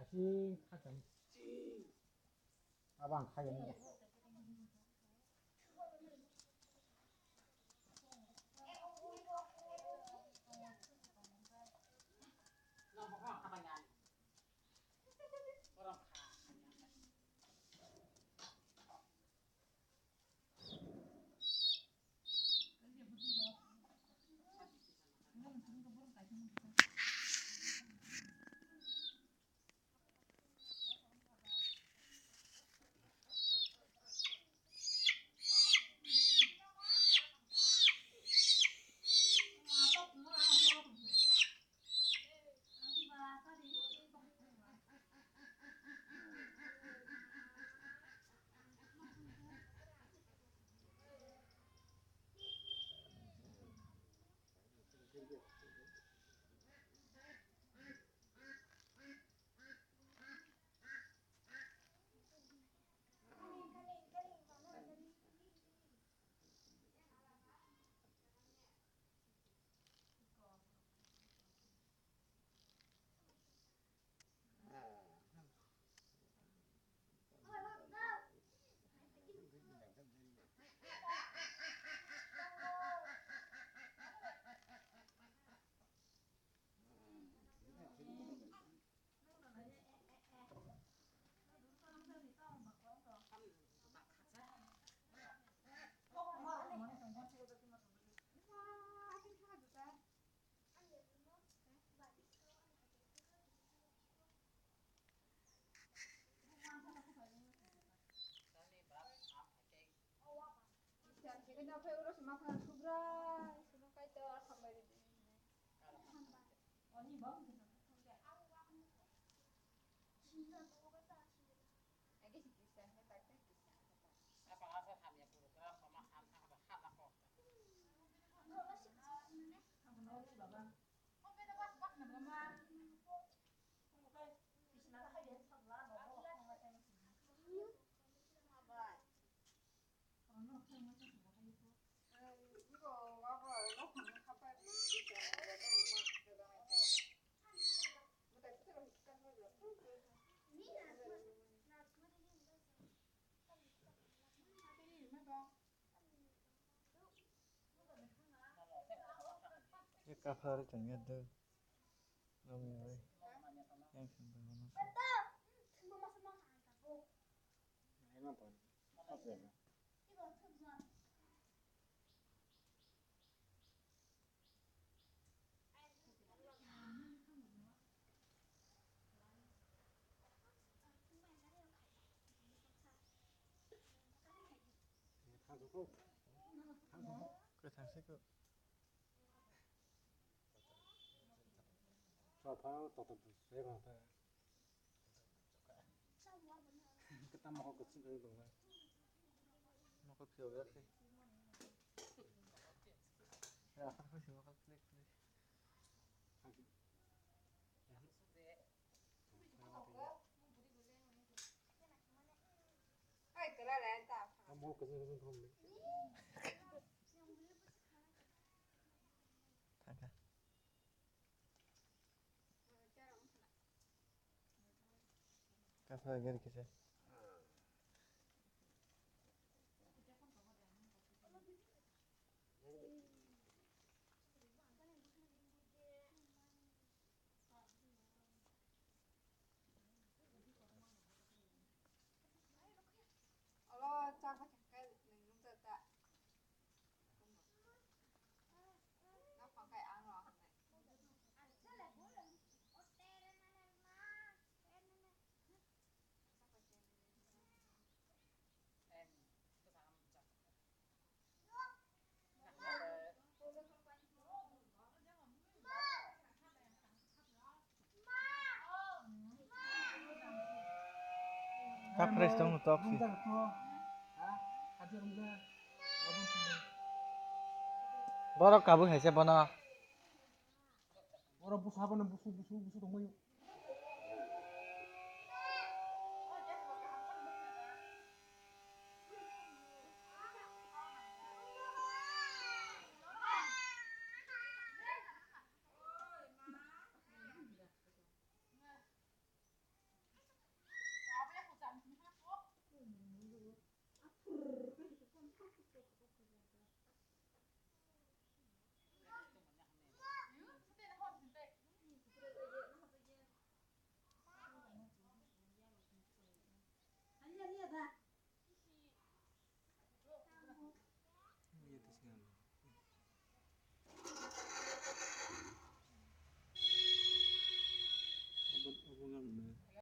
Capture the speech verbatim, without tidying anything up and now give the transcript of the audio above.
Asing khatam. Abang khayan. Ye kafar chang ya do. Nong ni bai. Yang sing bai. Kwthang se kho. Chwla phano toto bwsai rwkha. Kwtam mokol kwchwng kwchwng tongnai. Mokol phiyok ya khe. Ya, akhar khe mokol philek philek. Tamo kwchwng kwchwng thumli. Thangkha. Kaphra gari kisa. Olo chakha thangkhe nwng nukjak ta. Nok phang khai ang rw hinwi. Kha fresh tong tok si. Borok kabui hai se bono. Oro busa bono busu busu busu tongmani.